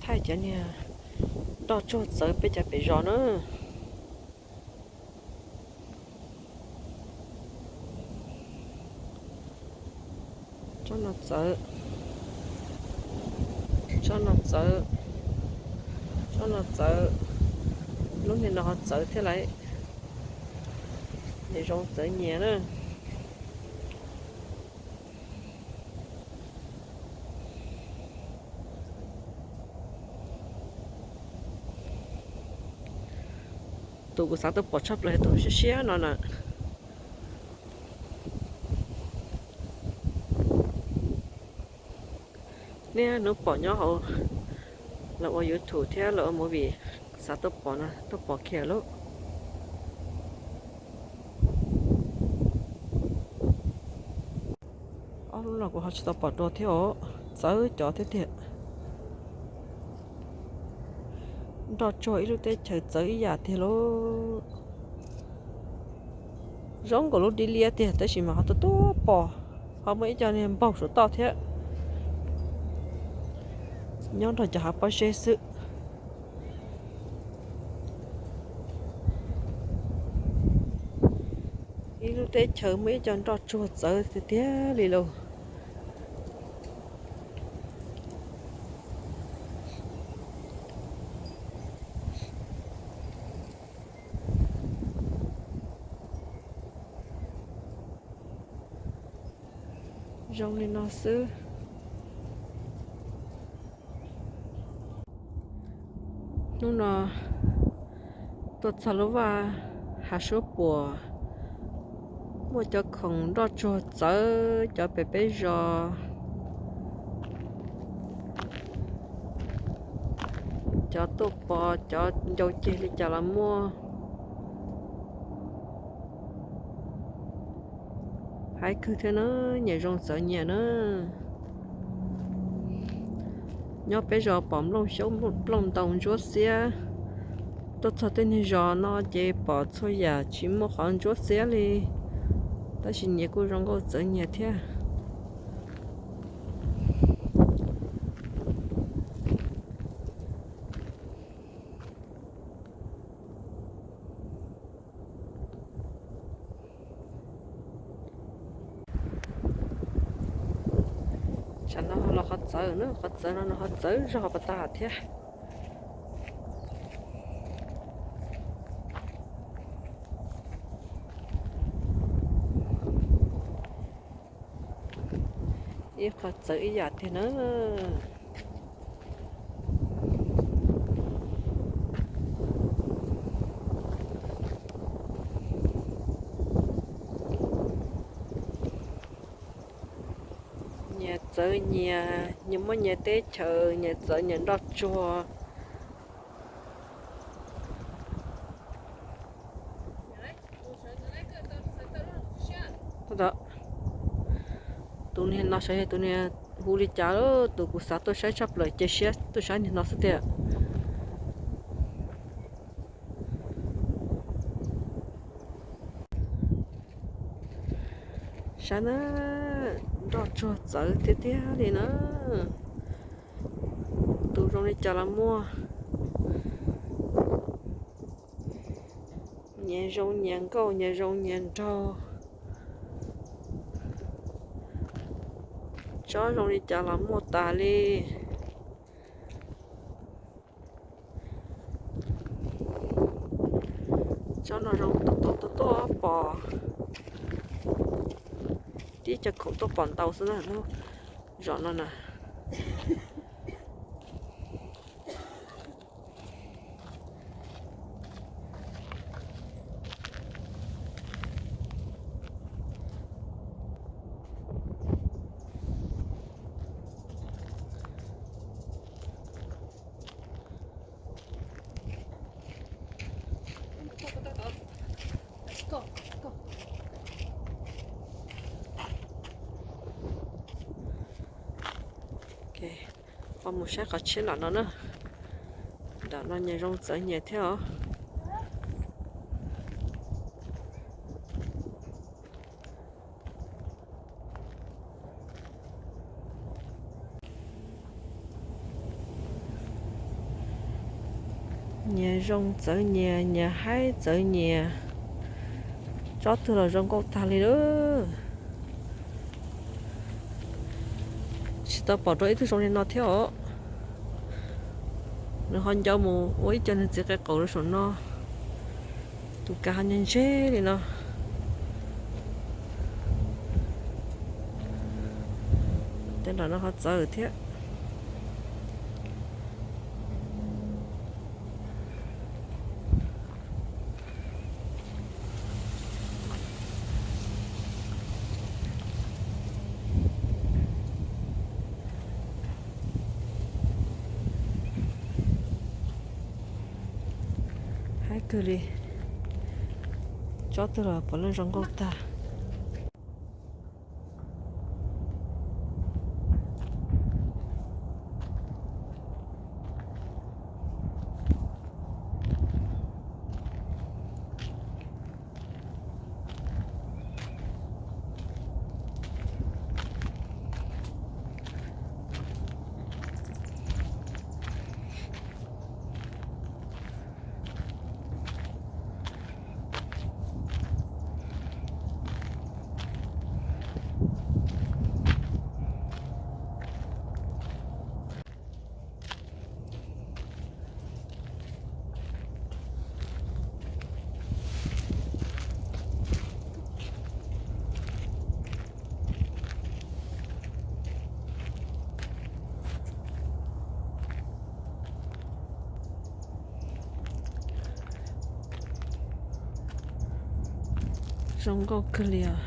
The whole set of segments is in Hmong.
Thaij cov niag nroj tsuag txawv peb cov pem zos na. Tsob no txawv, tsob no txawv, tsob no txawv, lub niag no ho txawv thiab lauj. Nyias zoo txawv nyias na. Tus kuv xav tuaj pom tshaj plaws tus siab siab no na. Niaj hnub pom nyob hauv lawv ua YouTube thiab lawv ua movie, xav tuaj pom no tuaj pom kiag lauj. Ob lub no kuv ho tsis tau pom dua thiab os, txawv cov thiab tiag. Nroj tsuag ib lub teb chaws txawv ib yam tiag lauj. Zoo nkaus lub dib liab tiag tab sis mas ho tuaj tuaj pom, ho muaj ib co niag npaug saum toj thiab. Nyob nrog cov hav pob zeb xwb. Ib lub teb chaws muaj ib co nroj tsuag txawv tiag tiag li lauj. Zoo li no xwb. Hnub no tuaj txog lub vaj hav suab puam, muaj cov khoom nroj tsuag txawv cov pem peb zos. Cov tuaj pom cov ncau ceg li cas los muaj. Haib kawg thiab na, nyias zoo txawv nyias na. Nyob peb zos pom nplooj xyoob nplooj ntoos ntsuab xiab, tuaj txog tej niag zos no ces pom txhua yam tsis muaj qhov ntsuab xiab li, tab sis nyias kuj zoo nkauj txawv nyias thiab. Tsam no los qhov txawv na, qhov txawv no no qhov txawv zog pas tas thiab. Ib qhov txawv ib yam tiag na. Nyias txawv nyias, nyias muaj nyias teb chaws, nyias txawv nyias nroj tsuag. Tus niag no sav yog tus niag hu li cas, tus kuv xav tuaj saib tshaj plaws cia siab tuaj saib niag no xwb tiag. Saib na, nroj tsuag txawv tiag tiag li na. Tus zoo li cas los muaj. Nyias zoo nyias nkauj, nyias zoo nyias nraug. Tsob zoo li cas los muaj tas li. Tsob no zoo tuaj tuaj tuaj pom, tib cov khoom tuaj pom ntau xwb na lub zos no na. Ho mus saib qhov tshiab nram no na. Nram no nyias zoo txawv nyias thiab os. Nyias zoo txawv nyias, nyias haib txawv nyias. Tsob twg los zoo nkauj tag li lawm. Tsis tau pom dua ib tug zoo li no thiab os. Nws ho nco mus ua ib co nws txiv qe qaum rau saum no. Tus kav ho ntseg ntseg li no. Tej nram no ho txawv thiab. Haib kawg li. Tsob twg los puav leej zoo nkauj tag. Zoo nkauj kawg li os.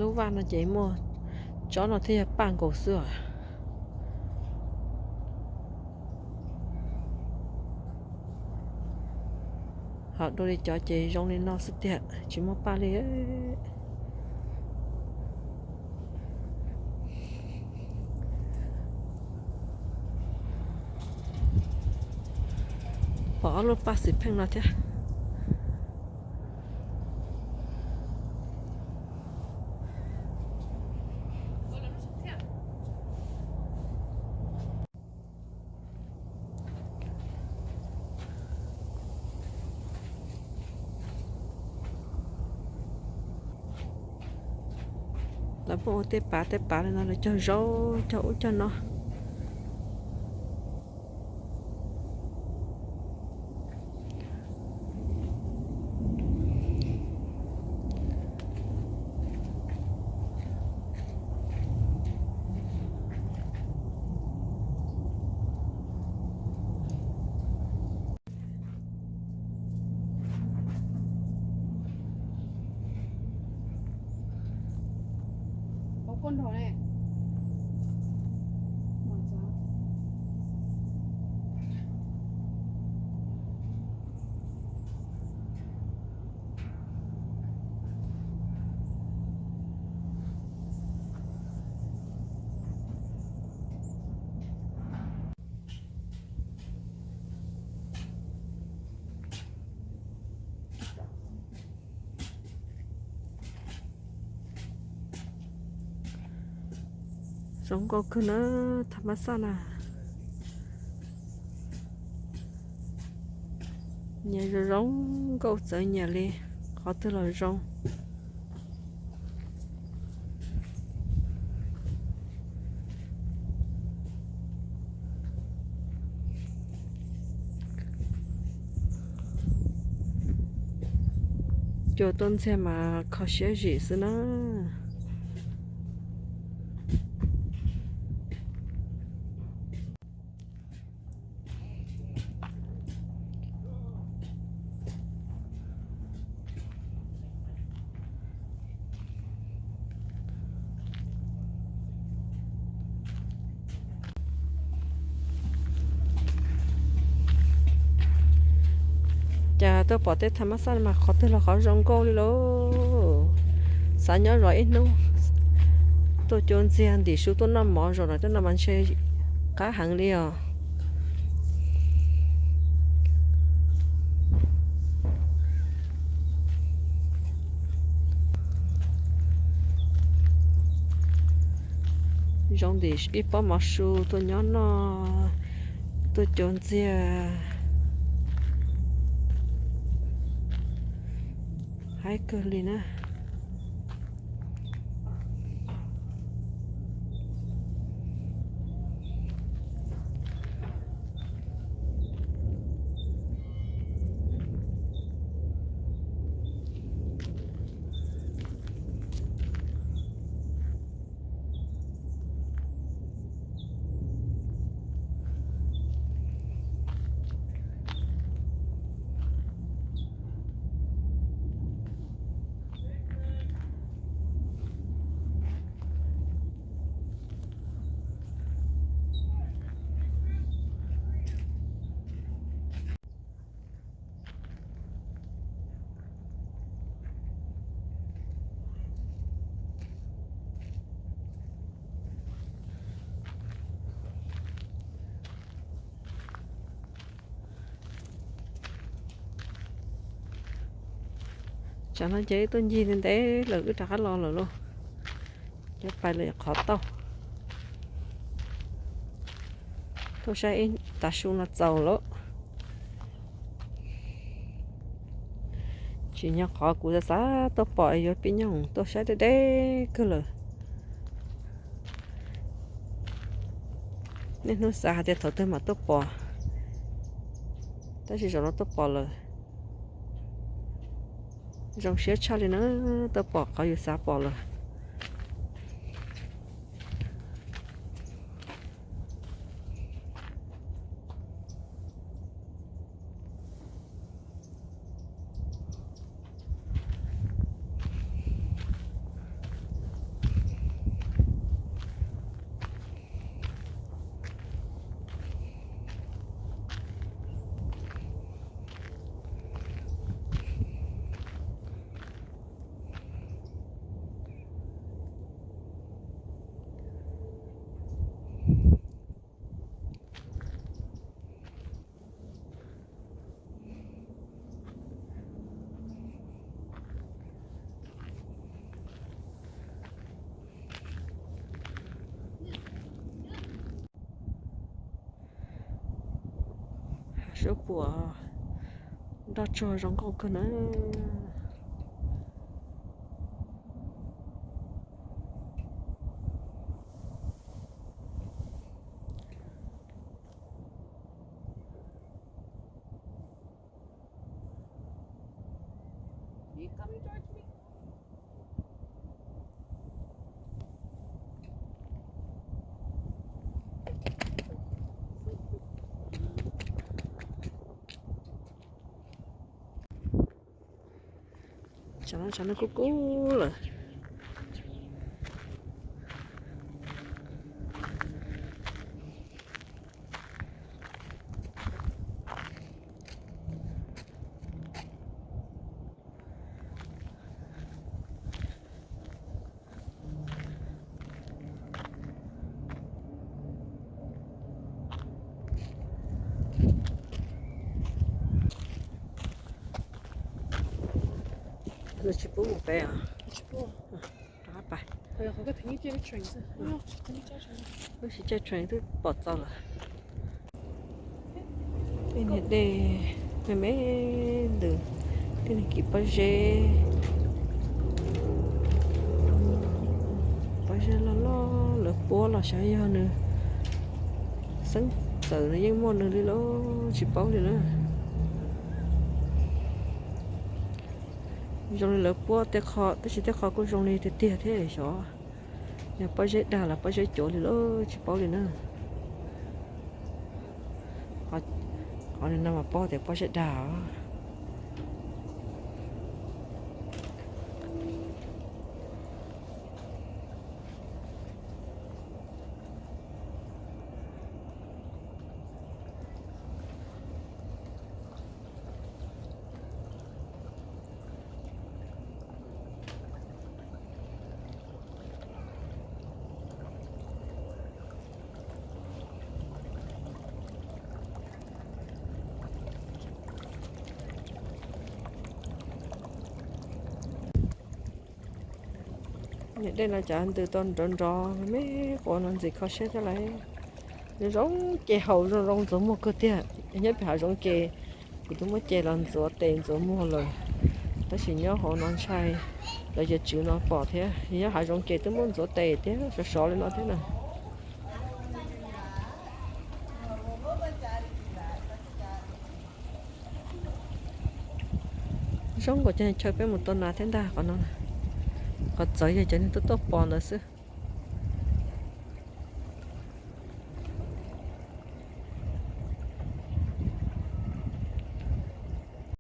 Lub vaj no ces muaj tsob no thiaj yog paj nkaus xwb os. Ho dua li cov ces zoo li no xwb tiag, tsis muaj paj li. Pom ob lub paj xim pheej no thiab. Lawv muab ua tej pav tej pav li no, lawv cog zaub cog ub cog no. Zoo nkauj kawg na, tha mab xaj na. Nyias zoo zoo nkauj txawv nyias li, qhov twg los zoo. Cua tuaj ntxiag mas kho siab zim xwb na. Cas tuaj pom tej thav mab xaj mas qhov twg los qhov zoo nkauj li lauj. Xav nyob zov ib hnub, tuaj cuab ntxiag ntim su tuaj noj mov zov no, coj no mas ntshe qab heev li os. Zoo ntim ib pob mov su tuaj nyob noj, tuaj cuab ntxiag. Haib kawg li na. Tsam no ces tuaj ncig ntev ntev lawm wb rov qab los lawm lauj. Cov pais lawm qhov tauj. Tuaj saib ib tav su no txaus lawm. Tsim nyog qhov kuv xav xav tuaj pom yuav pib nyob tuaj saib deb deb kawg lawm. Niaj hnub xav hais tias thaum twg mam tuaj pom, tab sis zaum no tuaj pom lawm. Zoo siab tshaj li na, tuaj pom qhov yus xav pom lawm. Suab puam nroj tsuag zoo nkauj kawg na. Tsam no tsam no kub kub lawm. Nws tsis pub mus pem os. Rov qab pais. Wb tsis caij train twb pom txog lawm. Tej niag dej me me ntws, tej niag kis pob zeb, pob zeb loj loj lawv puab los xyov yog nws xeeb txawm nws yeej muaj nws li lauj, tsis paub li na. Zoo li lawv puab tej qho, tab sis tej qho kuj zoo li tiag tiag thiab xyov yog pob zeb dag los pob zeb cuav li lauj, tsis paub li na. Qhov no mas paub tias pob zeb dag os. Niam dej no cas ntws tau nrov nrov me quav no ntxim kho siab thiab lauj. Zoo zoo ces haus zoo zoo ntxuav muag kawg tiag. Nyob pem hav zoov ces kuv twb muab ces los ntxuav tes ntxuav muag lawm, tab sis nyob hauv no ntshai lawv cov tswv no pom thiab. Nyob hav zoov ces twb muab ntxuav tes thiab sov sov li no thiab na. Zoo nkaus cov chaw peb mus tua nas thiab ntag qhov no. Qhov txawv yog cov neeg tuaj tuaj pos ntawd xwb.